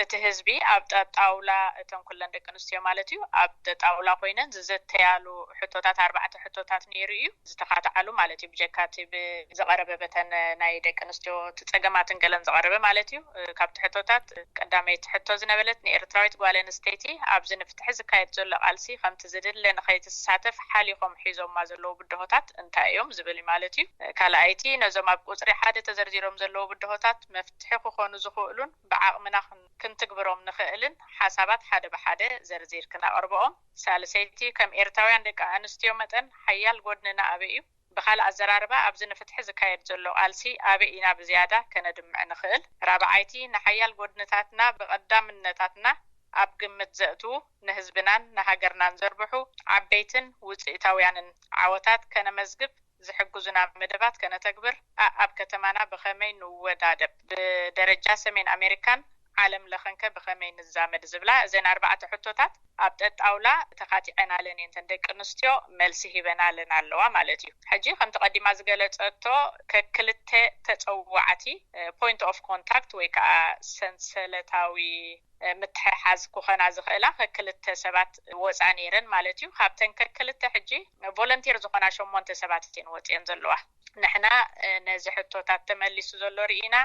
እቲ ህዝቢ ኣብ ጠ-፣ ጣውላ፣ እተን ኩለን ደቂ ኣንስትዮ ማለት እዩ፣ ኣብ ጠ-፣ ጣውላ ኮይነን ዝዘተያሉ ሕቶታት፣ ኣርባዕተ ሕቶታት ነይሩ እዩ ዝተኻትዓሉ ማለት እዩ። ብጀካ እቲ ብዝቐረበ በተን ናይ ደቂ ኣንስትዮ እቲ ጸገማትን ገለን ዝቐረበ ማለት እዩ። እ፣ ካብቲ ሕቶታት ቀዳመይቲ ሕቶ ዝነበለት ንኤርትራዊት ጓል ኣንስተይቲ ኣብዚ ንፍትሒ ዝካየድ ዘሎ ቃልሲ ከምቲ ዝድለ ንኸይትሳተፍ ሓሊኾም ሒዞማ ዘለዉ ብድሆታት እንታይ እዮም ዝብል እዩ ማለት እዩ። ካልኣይቲ ነዞም ኣብ ቁጽሪ ሓደ ተዘርዚሮም ዘለዉ ብድሆታት መፍትሒ ክኾኑ ዝኽእሉን ብዓቕምና ክን-፣ ክንትግብሮም ንኽእልን ሓሳባት ሓደ ብሓደ ዘርዚር ክነቕርብኦም። ሳልሰይቲ ከም ኤርትራውያን ደቂ ኣንስትዮ መጠን ሓያል ጎድንና ኣበይ እዩ? ብኻልእ ኣዘራርባ ኣብዚ ንፍትሒ ዝካየድ ዘሎ ቃልሲ ኣበይ ኢና ብዝያዳ ከነድምዕ ንኽእል? ራብዓይቲ ንሓያል ጎድንታትና ብቐዳምነታትና ኣብ ግምት ዘእትዉ ንህዝብናን ንሃገርናን ዘርብሑ ዓበይትን ውፅኢታውያንን ዓወታት ከነመዝግብ ዝሕግዙና መደባት ከነተግብር፣ ኣኣብ ከተማና ብኸመይ ንወዳደብ፣ ብደረጃ ሰሜን ኣሜሪካን ዓለም ለኸንከ ብኸመይ ንዛመድ ዝብላ እዘን ኣርባዕተ ሕቶታት ኣብ ጠጣውላ ተኻቲዐናለን እየን። እተን ደቂ ኣንስትዮ መልሲ ሂበናለን ኣለዋ ማለት እዩ። ሕጂ ከምቲ ቀዲማ ዝገለጸቶ ከክልተ ተጸዋዕቲ፣ እ፣ point of contact ወይ ከዓ ሰንሰለታዊ፣ እ፣ ምትሕሓዝ ክኾና ዝኽእላ ከክልተ ሰባት ወፃ ነይረን ማለት እዩ። ካብተን ከክልተ ሕጂ ቮለንቲር ዝኾና ሸሞንተ ሰባት እየን ወፅየን ዘለዋ። ንሕና፣ እ፣ ነዚ ሕቶታት ተመሊሱ ዘሎ ርኢና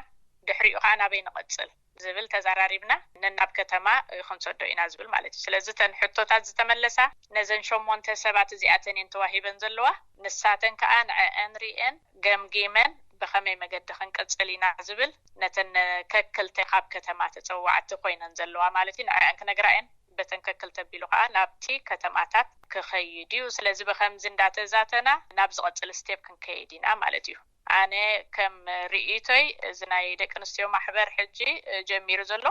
ድሕሪኡ ከዓ ናበይ ንቐፅል ዝብል ተዘራሪብና ነናብ ከተማ፣ እ፣ ክንሰዶ ኢና ዝብል ማለት እዩ። ስለዚ እተን ሕቶታት ዝተመለሳ ነዘን ሸሞንተ ሰባት እዚኣተን እየን ተዋሂበን ዘለዋ። ንሳተን ከዓ ንዐአን ሪኤን ገምጊመን ብኸመይ መገዲ ክንቅጽል ኢና ዝብል ነተን ከክልተ ካብ ከተማ ተጸዋዕቲ ኮይነን ዘለዋ ማለት እዩ። ንዐአን ክነግራ እየን። በተን ከክልተ ኣቢሉ ከዓ ናብቲ ከተማታት ክኸይድ እዩ። ስለዚ ብኸምዚ እንዳተዛተና ናብ ዝቐጽል ስቴፕ ክንከይድ ኢና ማለት እዩ። ኣነ ከም ርእይቶይ እዚ ናይ ደቂ ኣንስትዮ ማሕበር ሕጂ ጀሚሩ ዘሎ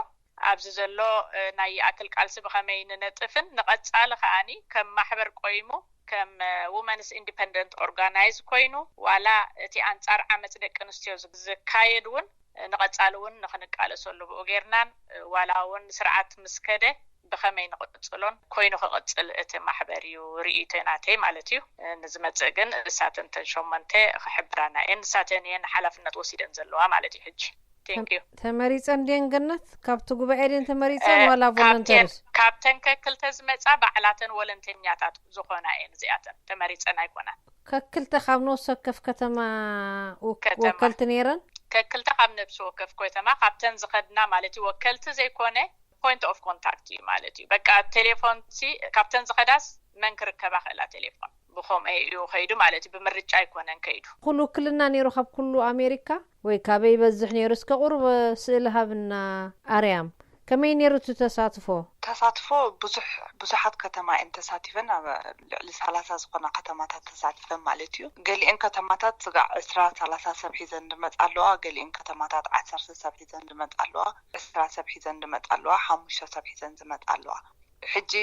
ኣብዚ ዘሎ፣ እ፣ ናይ ይኣክል ቃልሲ ብኸመይ ንነጥፍን ንቐጻሊ ከኣኒ ከም ማሕበር ቆይሙ ከም፣ እ፣ ውመንስ ኢንዲፐንደንት ኦርጋናይዝ ኮይኑ ዋላ እቲ ኣንጻር ዓመጽ ደቂ ኣንስትዮ ዝ-፣ ዝካየድ እውን፣ እ፣ ንቐጻሊ እውን ንኽንቃለሰሉ ብኡ ጌርናን፣ እ፣ ዋላ እውን ስርዓት ምስ ከደ ብኸመይ ንቕጽሎን ኮይኑ ክቕጽል እቲ ማሕበር እዩ ርእይቶይ ናተይ ማለት እዩ። እ፣ ንዝመጽእ ግን እሳተን እተን ሸሞንተ ክሕብራና እየን። ንሳተን እየን ሓላፍነት ወሲደን ዘለዋ ማለት እዩ ሕጂ። Thank you። ተመሪጸን ድየን ገነት? ካብቲ ጉባኤ ድየን ተመሪጸን ዋላ ቮለንተርስ? ካብተን ከክልተ ዝመጻ ባዕላተን ወለንተኛታት ዝኾና እየን እዚኣተን። ተመሪጸን ኣይኮናን። ከክልተ ካብ ነፍሲ ወከፍ ከተማ ወ-፣ ከተማ። ወከልቲ ነይረን? ከክልተ ካብ ነፍሲ ወከፍ ከተማ፣ ካብተን ዝኸድና ማለት እዩ። ወከልቲ ዘይኮነ point of contact እዩ ማለት እዩ። በቃ ቴሌፎን ሲ ካብተን ዝኸዳስ መን ክርከባ ክእላ ቴሌፎን። ብኸምኡ እዩ ከይዱ ማለት እዩ። ብምርጫ ኣይኮነን ከይዱ። ኩሉ ውክልና ነይሩ ካብ ኩሉ ኣሜሪካ ወይ ካበይ ይበዝሕ ነይሩ? እስከ ቁሩብ ስእሊ ሃብና ኣርያም። ከመይ ነይሩ እቲ ተሳትፎ? ተሳትፎ ብዙሕ፣ ብዙሓት ከተማ እየን ተሳቲፈን፣ ኣብ ልዕሊ ሰላሳ ዝኾና ከተማታት ተሳቲፈን ማለት እዩ። ገሊአን ከተማታት ስጋዕ ዕስራ ሰላሳ ሰብ ሒዘን ዝመጻ ኣለዋ፣ ገሊአን ከተማታት ዓሰርተ ሰብ ሒዘን ዝመጻ ኣለዋ፣ ዕስራ ሰብ ሒዘን ዝመጻ ኣለዋ፣ ሓሙሽተ ሰብ ሒዘን ዝመጻ ኣለዋ። ሕጂ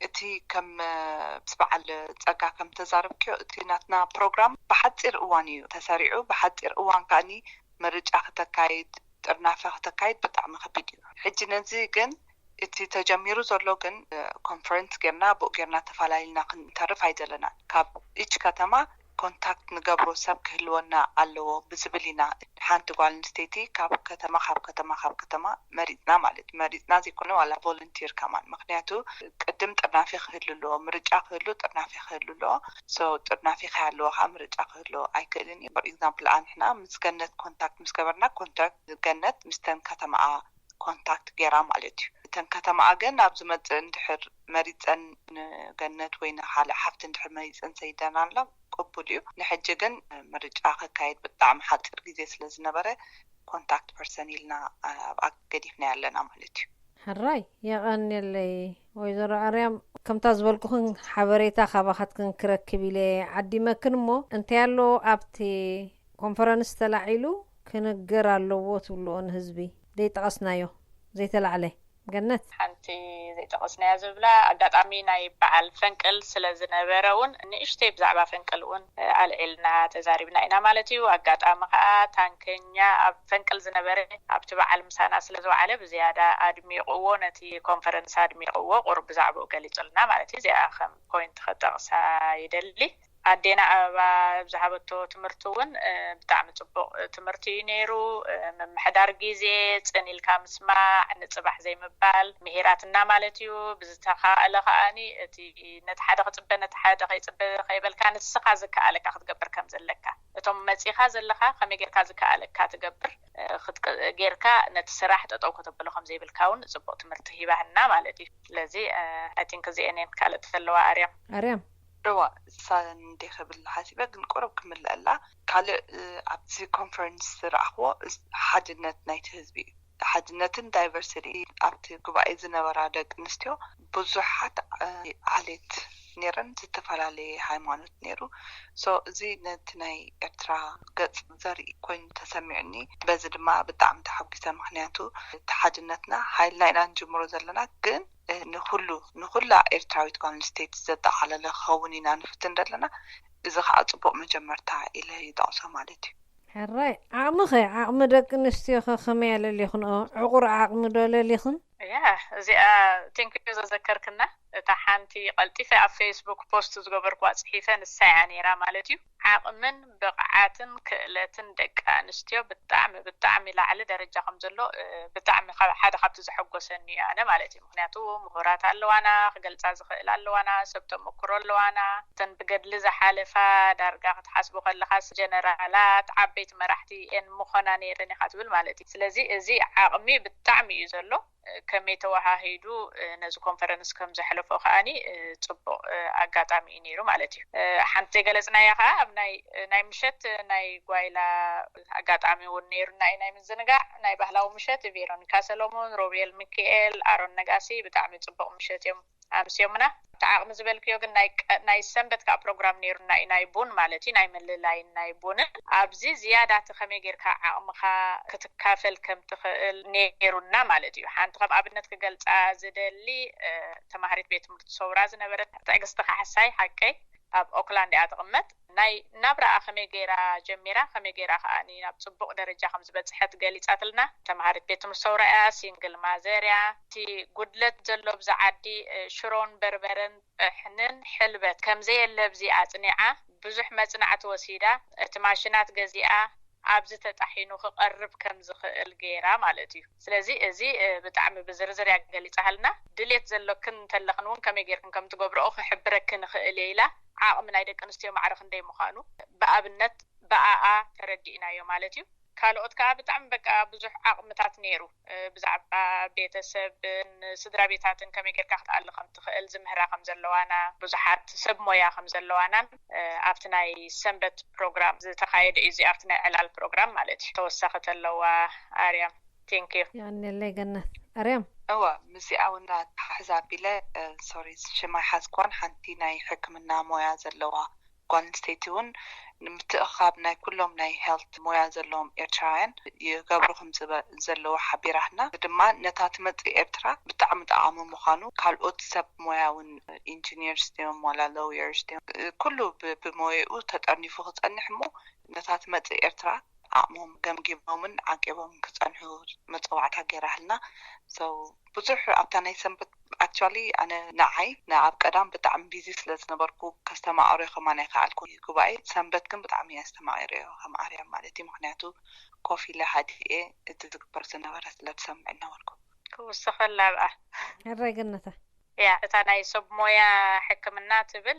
እቲ ከም ምስ በዓል ጸጋ ከም ተዛረብክዮ፣ እቲ ናትና ፕሮግራም ብሓጺር እዋን እዩ ተሰሪዑ። ብሓጺር እዋን ከኣኒ ምርጫ ክተካይድ፣ ጥርናፈ ክተካይድ ብጣዕሚ ከቢድ እዩ። ሕጂ ነዚ ግን እቲ ተጀሚሩ ዘሎ ግን፣ እ፣ ኮንፈረንስ ጌርና፣ ብኡ ጌርና ተፈላለና ክንተርፍ ኣይደለናን። ካብ ኢች ከተማ ኮንታክት ንገብሮ ሰብ ክህልወና ኣለዎ ብዝብል ኢና ሓንቲ ጓል ኣንስተይቲ ካብ ከተማ፣ ካብ ከተማ፣ ካብ ከተማ መሪጽና ማለት እዩ። መሪጽና ዘይኮነ ዋላ ቮለንቲር ከማን። ምኽንያቱ ቅድም ጥርናፌ ክህሉ ኣለዎ፣ ምርጫ ክህሉ ጥርናፌ ክህሉ ኣለዎ። ሶ ጥርናፌ ከይሃለዎ ከዓ ምርጫ ክህሉ ኣይክእልን እዩ። ፎር ኤግዛምፕል ኣንሕና ምስ ገነት ኮንታክት ምስ ገበርና፣ ኮንታክት ገነት ምስተን ከተማኣ ኮንታክት ጌራ ማለት እዩ። እተን ከተማኣ ግን ኣብ ዝመጽእ እንድሕር መሪጸን ንገነት ወይ ንኻልእ ሓፍቲ እንድሕር መሪጸን ሰይደናላ ቅቡል እዩ። ንሕጂ ግን ምርጫ ክካየድ ብጣዕሚ ሓጺር ግዜ ስለ ዝነበረ ኮንታክት ፐርሰን ኢልና ኣብኣ ገዲፍና ኣለና ማለት እዩ። ሕራይ የቐንየለይ ወይዘሮ ኣርያም። ከምታ ዝበልኩኽን ሓበሬታ ካባኻትክን ክረክብ ኢለ ዓዲመክን እሞ፣ እንታይ ኣሎ ኣብቲ ኮንፈረንስ ተላዒሉ ክንገር ኣለዎ ትብልኦ ንህዝቢ? ዘይጠቐስናዮ ዘይተላዕለ ገነት? ሓንቲ ዘይጠቐስናያ ዝብላ ኣጋጣሚ ናይ በዓል ፈንቅል ስለ ዝነበረ እውን ንእሽተይ ብዛዕባ ፈንቅል እውን ኣልዒልና ተዛሪብና ኢና ማለት እዩ። ኣጋጣሚ ከዓ ታንከኛ ኣብ ፈንቅል ዝነበረ ኣብቲ በዓል ምሳና ስለ ዝወዓለ ብዝያዳ ኣድሚቕዎ፣ ነቲ ኮንፈረንስ ኣድሚቕዎ፣ ቁሩብ ብዛዕባኡ ገሊጹልና ማለት እዩ። እዚኣ ከም ፖይንት ከጠቕሳ ይደሊ። ኣዴና ኣበባ ኣብ ዝሃበቶ ትምህርቲ እውን ብጣዕሚ ፅቡቕ ትምህርቲ እዩ ነይሩ። ምምሕዳር ግዜ፣ ፅን ኢልካ ምስማዕ፣ ንፅባሕ ዘይምባል ምሂራትና ማለት እዩ። ብዝተኻእለ ከዓኒ እቲ ነቲ ሓደ ክፅበ ነቲ ሓደ ከይፅበ ከይበልካ ንስኻ ዝከኣለካ ክትገብር ከም ዘለካ፣ እቶም መፂኻ ዘለኻ ከመይ ጌርካ ዝከኣለካ ትገብር ጌርካ ነቲ ስራሕ ጠጠው ከተብሎ ከም ዘይብልካ እውን ፅቡቕ ትምህርቲ ሂባህና ማለት እዩ። ስለዚ ኣይ ቲንክ እዚአን እየን ካልኦት ዘለዋ ኣርያም። ኣርያም እዋ እሳን እንዴ ክብል ሓሲበ ግን ቁሩብ ክምልአላ ካልእ ኣብዚ ኮንፈረንስ ዝረኣኽዎ ሓድነት ናይቲ ህዝቢ እዩ። ሓድነትን ዳይቨርሲቲ ኣብቲ ጉባኤ ዝነበራ ደቂ ኣንስትዮ ብዙሓት ዓሌት ነይረን፣ ዝተፈላለየ ሃይማኖት ነይሩ። ሶ እዚ ነቲ ናይ ኤርትራ ገጽ ዘርኢ ኮይኑ ተሰሚዑኒ። በዚ ድማ ብጣዕሚ ተሓጒሰ፣ ምክንያቱ እቲ ሓድነትና ሓይልና ኢና ንጅምሮ ዘለና፣ ግን ንኩሉ ንኩላ ኤርትራዊት ጓል ኣንስተይቲ ዘጠቓለለ ክኸውን ኢና ንፍትን ዘለና። እዚ ከዓ ጽቡቕ መጀመርታ ኢለ ይጠቕሶ ማለት እዩ። ሕራይ ዓቕሚ ኸ ዓቕሚ ደቂ ኣንስትዮ ኸ ከመይ ኣለሊኽንኦ? ዕቑር ዓቕሚ ዶ ለሊኽን? ያ እዚኣ ቴንክዩ ዘዘከርክና። እታ ሓንቲ ቀልጢፈ ኣብ ፌስቡክ ፖስት ዝገበርኩዋ ፅሒፈ ንሳ እያ ነይራ ማለት እዩ። ዓቕምን ብቕዓትን ክእለትን ደቂ ኣንስትዮ ብጣዕሚ ብጣዕሚ ላዕሊ ደረጃ ከም ዘሎ ብጣዕሚ ሓደ ካብቲ ዘሐጎሰኒ እዩ ኣነ ማለት እዩ። ምክንያቱ ምሁራት ኣለዋና፣ ክገልፃ ዝኽእል ኣለዋና፣ ሰብ ተመክሮ ኣለዋና። እተን ብገድሊ ዝሓለፋ ዳርጋ ክትሓስቦ ከለኻስ ጀነራላት፣ ዓበይቲ መራሕቲ እየን ምኾና ነይረን ኢኻ ትብል ማለት እዩ። ስለዚ እዚ ዓቕሚ ብጣዕሚ እዩ ዘሎ። ከመይ ተወሃሂዱ ነዚ ኮንፈረንስ ከም ዘሕለፎ ከዓኒ ፅቡቕ ኣጋጣሚ እዩ ነይሩ ማለት እዩ። ሓንቲ ዘይገለፅናያ ከዓ ኣብ ናይ ናይ ምሸት ናይ ጓይላ ኣጋጣሚ እውን ነይሩና እዩ፣ ናይ ምዝንጋዕ ናይ ባህላዊ ምሸት። ቬሮኒካ ሰሎሞን፣ ሮቤል ሚኪኤል፣ ኣሮን ነጋሲ ብጣዕሚ ፅቡቕ ምሸት እዮም ኣምስዮምና። እቲ ዓቕሚ ዝበልክዮ ግን ናይ ሰንበት ከዓ ፕሮግራም ነይሩና እዩ፣ ናይ ቡን ማለት እዩ፣ ናይ ምልላይን ናይ ቡንን። ኣብዚ ዝያዳ እቲ ከመይ ጌርካ ዓቕምኻ ክትካፈል ከም ትኽእል ነይሩና ማለት እዩ። ሓንቲ ከም ኣብነት ክገልፃ ዝደሊ ተማሃሪት ቤት ትምህርቲ ሰውራ ዝነበረት ትዕግስቲ ካሕሳይ ሓቀይ ኣብ ኦክላንድ እያ ትቕመጥ። ናይ ናብራኣ ከመይ ገይራ ጀሚራ፣ ከመይ ገይራ ከኣ ናብ ጽቡቕ ደረጃ ከም ዝበጽሐት ገሊጻትልና። ተምሃሪት ቤት ትምህርቲ ሰውራ እያ፣ ሲንግል ማዘር እያ። እቲ ጉድለት ዘሎ ብዛ ዓዲ ሽሮን በርበረን ጥሕንን ሕልበት ከም ዘየለ ኣብዚ ኣጽኒዓ ብዙሕ መጽናዕቲ ወሲዳ፣ እቲ ማሽናት ገዚኣ ኣብዚ ተጣሒኑ ክቐርብ ከም ዝኽእል ገይራ ማለት እዩ። ስለዚ እዚ ብጣዕሚ ብዝርዝር እያ ገሊጻሃልና። ድሌት ዘለክን እንተለኽን እውን ከመይ ጌርክን ከም ትገብርኦ ክሕብረክን እኽእል እየ ኢላ ዓቕሚ ናይ ደቂ ኣንስትዮ ማዕረ ክንደይ ምዃኑ ብኣብነት ብኣኣ ተረዲእናዮ ማለት እዩ። ካልኦት ከዓ ብጣዕሚ በቃ ብዙሕ ዓቕምታት ነይሩ። ብዛዕባ ቤተሰብን ስድራ ቤታትን ከመይ ጌርካ ክትኣሊ ከም ትኽእል ዝምህራ ከም ዘለዋና፣ ብዙሓት ሰብ ሞያ ከም ዘለዋናን ኣብቲ ናይ ሰንበት ፕሮግራም ዝተኻየደ እዩ። እዚ ኣብቲ ናይ ዕላል ፕሮግራም ማለት እዩ። ተወሳኺ ተለዋ ኣርያም። ቴንክ ዩ። የቐንየለይ ገነት። ኣርያም። እወ ምስዚኣ እውን ኣተሓሕዛ ኣቢለ ሶሪ ሽም ኣይሓዝክዋን ሓንቲ ናይ ሕክምና ሞያ ዘለዋ ጓል ኣንስተይቲ እውን ንምትእኽኻብ ናይ ኩሎም ናይ ሄልት ሞያ ዘለዎም ኤርትራውያን ይገብሩ ከም ዘለዉ ሓቢራትና ድማ ነታ ትመፅእ ኤርትራ ብጣዕሚ ጠቓሚ ምዃኑ ካልኦት ሰብ ሞያ እውን ኢንጂኒርስ ድዮም ዋላ ሎየርስ ድዮም ኩሉ ብሞየኡ ተጠርኒፉ ክፀንሕ እሞ ነታ ትመፅእ ኤርትራ ዓቕሞም ገምጊሞምን ዓቂቦምን ክፀንሑ መፀዋዕታ ገይራህልና። ብዙሕ ኣብታ ናይ ሰንበት ኣክቹዋሊ ኣነ ንዓይ ንኣብ ቀዳም ብጣዕሚ ቢዚ ስለ ዝነበርኩ ከስተማቕሮ ከማን ኣይከኣልኩ ጉባኤ ሰንበት ግን ብጣዕሚ እየ ኣስተማቒረዮ ከም ኣርያም ማለት እዩ። ምክንያቱ ኮፍ ኢለ ሃዲኤ እቲ ዝግበር ዝነበረ ስለ ዝሰምዕ እናበልኩ ክውስኸላ ኣብኣ ሕራይ ገነታ እያ። እታ ናይ ሰብ ሞያ ሕክምና ትብል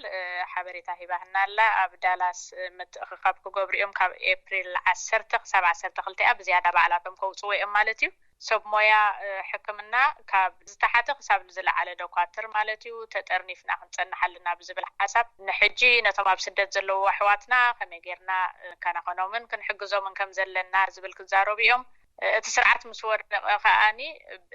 ሓበሬታ ሂባህና ኣላ። ኣብ ዳላስ ምትእኽኻብ ክገብሩ እዮም ካብ ኤፕሪል ዓሰርተ ክሳብ ዓሰርተ ክልተ እያ ብዝያዳ ባዕላቶም ከውፅዎ እዮም ማለት እዩ። ሰብ ሞያ ሕክምና ካብ ዝተሓተ ክሳብ ንዝለዓለ ደኳትር ማለት እዩ ተጠርኒፍና ክንፀንሕ ኣለና ብዝብል ሓሳብ ንሕጂ ነቶም ኣብ ስደት ዘለዉ ኣሕዋትና ከመይ ጌርና ከናኸኖምን ክንሕግዞምን ከም ዘለና ዝብል ክዛረቡ እዮም። እቲ ስርዓት ምስ ወደቐ ከኣኒ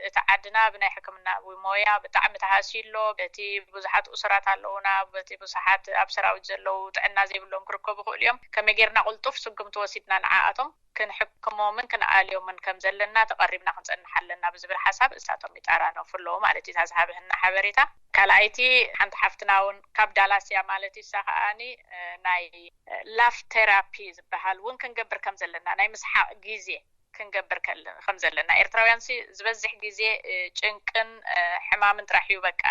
እቲ ዓድና ብናይ ሕክምና ሞያ ብጣዕሚ ተሃስዩ ኣሎ። በቲ ብዙሓት እሱራት ኣለዉና፣ በቲ ብዙሓት ኣብ ሰራዊት ዘለዉ ጥዕና ዘይብሎም ክርከቡ ይኽእሉ እዮም። ከመይ ጌርና ቅልጡፍ ስጉምቲ ወሲድና ንዓኣቶም ክንሕክሞምን ክንኣልዮምን ከም ዘለና ተቐሪብና ክንጸንሕ ኣለና ብዝብል ሓሳብ እሳቶም ይጣራነፉ ኣለዉ ማለት እዩ። እታ ዝሃበህና ሓበሬታ ካልኣይቲ ሓንቲ ሓፍትና እውን ካብ ዳላስ እያ ማለት እዩ። እሳ ከኣኒ ናይ ላፍ ቴራፒ ዝበሃል እውን ክንገብር ከም ዘለና ናይ ምስሓቕ ግዜ ክንገብር ከም ዘለና ኤርትራውያን ዝበዝሕ ግዜ ጭንቅን ሕማምን ጥራሕ እዩ በቃ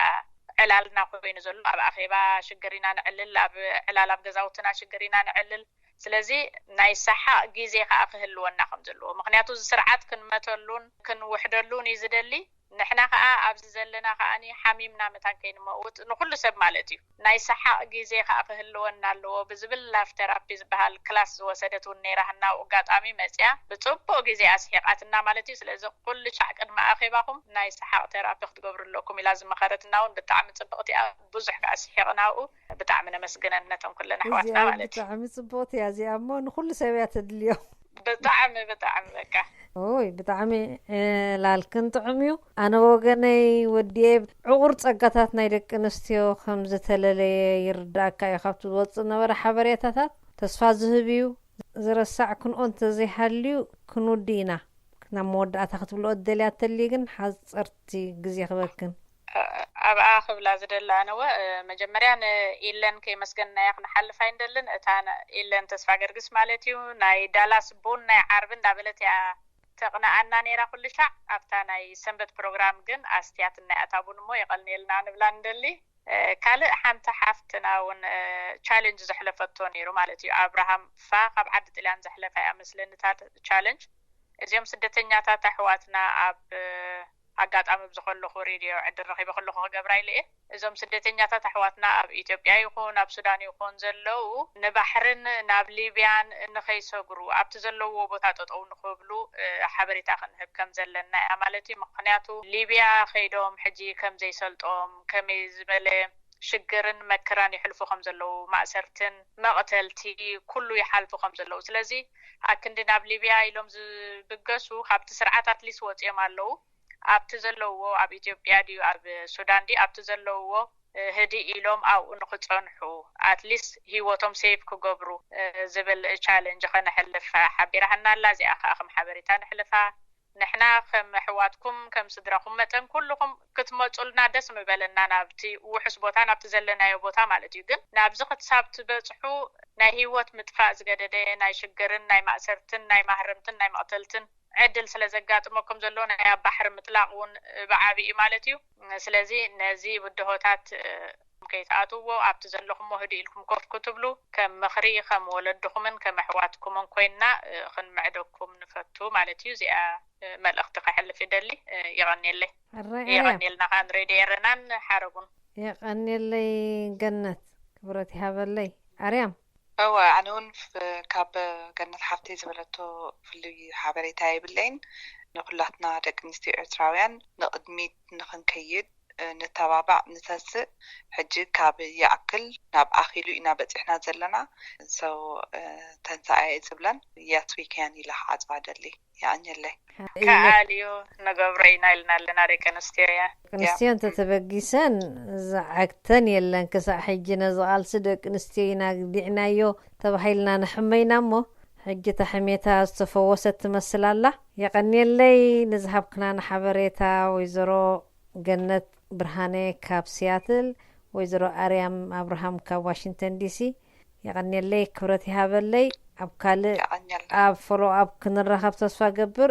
ዕላልና ኮይኑ ዘሎ። ኣብ ኣኼባ ሽግር ኢና ንዕልል፣ ኣብ ዕላል ኣብ ገዛውትና ሽግር ኢና ንዕልል። ስለዚ ናይ ሰሓቕ ግዜ ከዓ ክህልወና ከም ዘለዎ፣ ምክንያቱ እዚ ስርዓት ክንመተሉን ክንውሕደሉን እዩ ዝደሊ። ንሕና ከዓ ኣብዚ ዘለና ከዓ ሓሚምና መታን ከይንመውት ንኩሉ ሰብ ማለት እዩ ናይ ሰሓቕ ግዜ ከዓ ክህልወና ኣለዎ ብዝብል ላፍ ቴራፒ ዝበሃል ክላስ ዝወሰደት እውን ነይራ። ህናው ኣጋጣሚ መፅያ ብፅቡቅ ግዜ ኣስሒቃትና ማለት እዩ። ስለዚ ኩሉ ሻዕ ቅድሚ ኣኼባኹም ናይ ሰሓቕ ቴራፒ ክትገብሩ ኣለኩም ኢላ ዝመኸረትና እውን ብጣዕሚ ፅብቅቲ እያ። ብዙሕ ከዓ ስሒቅና ኣብኡ። ብጣዕሚ ነመስግነን ነተን ኩለን ኣሕዋትና ማለት እዩ። ብጣዕሚ ፅቡቅቲ እያ እዚኣ እሞ ንኩሉ ሰብ እያ ተድልዮ። ብጣዕሚ ብጣዕሚ በቃ ኦይ ብጣዕሚ ላልክን ጥዑም እዩ። ኣነ ወገነይ ወዲየ ዕቑር ፀጋታት ናይ ደቂ ኣንስትዮ ከም ዝተለለየ ይርዳእካ እዩ ካብቲ ዝወፅእ ነበረ ሓበሬታታት። ተስፋ ዝህብ እዩ። ዝረሳዕ ክንኦ እንተዘይሃልዩ ክንውዲ ኢና። ናብ መወዳእታ ክትብልኦ ደልያ ተልዩ ግን ሓፀርቲ ግዜ ክበክን ኣብኣ ክብላ ዝደሊ ኣነወ መጀመርያ ንኢለን ከይመስገንናያ ክንሓልፍ ኣይንደልን። እታ ኢለን ተስፋ ገርግስ ማለት እዩ ናይ ዳላስ ቡን ናይ ዓርቢ እንዳበለት እያ ተቕንኣና ነይራ ኩሉ ሻዕ። ኣብታ ናይ ሰንበት ፕሮግራም ግን ኣስትያትና እያ እታ ቡን እሞ የቐንየልና ንብላ ንደሊ። ካልእ ሓንቲ ሓፍትና እውን ቻለንጅ ዘሕለፈቶ ነይሩ ማለት እዩ ኣብርሃም ፋ ካብ ዓዲ ጥልያን ዘሕለፋ እያ መስለኒ እታ ቻለንጅ። እዚኦም ስደተኛታት ኣሕዋትና ኣብ ኣጋጣሚ ብዝከለኹ ሬድዮ ዕድል ረኺበ ከለኹ ክገብራ ኢለ እየ። እዞም ስደተኛታት ኣሕዋትና ኣብ ኢትዮጵያ ይኹን ኣብ ሱዳን ይኹን ዘለዉ ንባሕርን ናብ ሊብያን ንኸይሰግሩ ኣብቲ ዘለውዎ ቦታ ጠጠው ንክብሉ ሓበሬታ ክንህብ ከም ዘለና እያ ማለት እዩ። ምክንያቱ ሊብያ ከይዶም ሕጂ ከም ዘይሰልጦም ከመይ ዝበለ ሽግርን መከራን ይሕልፉ ከም ዘለዉ ማእሰርትን መቕተልቲ ኩሉ ይሓልፉ ከም ዘለዉ ስለዚ ኣክንዲ ናብ ሊብያ ኢሎም ዝብገሱ ካብቲ ስርዓት ኣትሊስ ወፂኦም ኣለዉ። ኣብቲ ዘለውዎ ኣብ ኢትዮጵያ ድዩ ኣብ ሱዳን ድዩ ኣብቲ ዘለውዎ ህድእ ኢሎም ኣብኡ ንክፀንሑ ኣትሊስት ሂወቶም ሴቭ ክገብሩ ዝብል ቻለንጅ ከነሕልፍ ሓቢራህና ኣላ። እዚኣ ከዓ ከም ሓበሬታ ንሕልፋ። ንሕና ከም ኣሕዋትኩም ከም ስድራኩም መጠን ኩልኩም ክትመፁልና ደስ ምበለና ናብቲ ውሑስ ቦታ ናብቲ ዘለናዮ ቦታ ማለት እዩ። ግን ናብዚ ክትሳብ ትበፅሑ ናይ ሂወት ምጥፋእ ዝገደደ ናይ ሽግርን ናይ ማእሰርትን ናይ ማህረምትን ናይ መቕተልትን ዕድል ስለ ዘጋጥመኩም ዘሎ ናይ ኣብ ባሕሪ ምጥላቕ እውን ብዓብይ እዩ ማለት እዩ። ስለዚ ነዚ ብድሆታት ከይትኣትዎ ኣብቲ ዘለኹሞ ህድእ ኢልኩም ኮፍ ክትብሉ ከም ምኽሪ ከም ወለድኹምን ከም ኣሕዋትኩምን ኮይንና ክንምዕደኩም ንፈቱ ማለት እዩ። እዚኣ መልእኽቲ ከሕልፍ ይደሊ። የቐንየለይ። የቐንየልና ከዓ ንሬድዮ ኤረናን ሓረጉን። የቐንየለይ ገነት ክብረት ይሃበለይ። ኣርያም እወ ኣነ እውን ካብ ገነት ሓፍተይ ዝበለቶ ፍሉይ ሓበሬታ የብለይን። ንኩላትና ደቂ ኣንስትዮ ኤርትራውያን ንቕድሚት ንክንከይድ ንተባባዕ ንተስእ። ሕጂ ካብ ይኣክል ናብ ኣኺሉ ኢና በፂሕና ዘለና። So ተንሳኣ እየ ዝብለን። Yes we can ኢለ ክዓፅዋ ደሊ። የቐንየለይ። ከኣል እዩ ንገብሮ ኢና ኢልና ኣለና ደቂ ኣንስትዮ እያ። ደቂ ኣንስትዮ እንተተበጊሰን ዝዓግተን የለን። ክሳዕ ሕጂ ነዚ ቃልሲ ደቂ ኣንስትዮ ኢና ኣግዲዕናዮ ተባሂልና ንሕመ ኢና እሞ ሕጂ እታ ሕሜታ ዝተፈወሰት ትመስል ኣላ። የቐንየለይ ንዝሃብክናና ሓበሬታ ወይዘሮ ገነት ብርሃነ ካብ ሲያትል፣ ወይዘሮ ኣርያም ኣብርሃም ካብ ዋሽንግተን ዲሲ። የቐንየለይ ክብረት ይሃበለይ። ኣብ ካልእ የቐንየልና። ኣብ ፎሎ ኣፕ ክንራኸብ ተስፋ ገብር።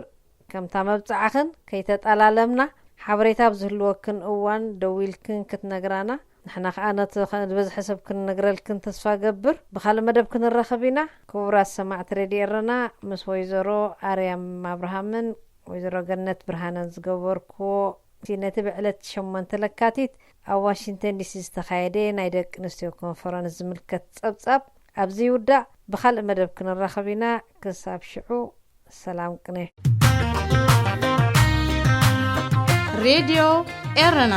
ከምታ መብጻዕኽን ከይተጠላለምና ሓበሬታ ኣብ ዝህልወክን እዋን ደዊልክን ክትነግራና ንሕና ከኣ ነቲ ዝበዝሐ ሰብ ክንነግረልክን ተስፋ ገብር። ብኻልእ መደብ ክንራኸብ ኢና። ክቡራት ሰማዕቲ ሬድዮ ኤረና ምስ ወይዘሮ ኣርያም ኣብርሃምን ወይዘሮ ገነት ብርሃነን ዝገበርክዎ እቲ ነቲ ብዕለት ሸሞንተ ለካቲት ኣብ ዋሽንግተን ዲሲ ዝተኻየደ ናይ ደቂ ኣንስትዮ ኮንፈረንስ ዝምልከት ጸብጻብ ኣብዚ ይውዳእ። ብኻልእ መደብ ክንራኸብ ኢና። ክሳብ ሽዑ ሰላም ቅነ። ሬድዮ ኤረና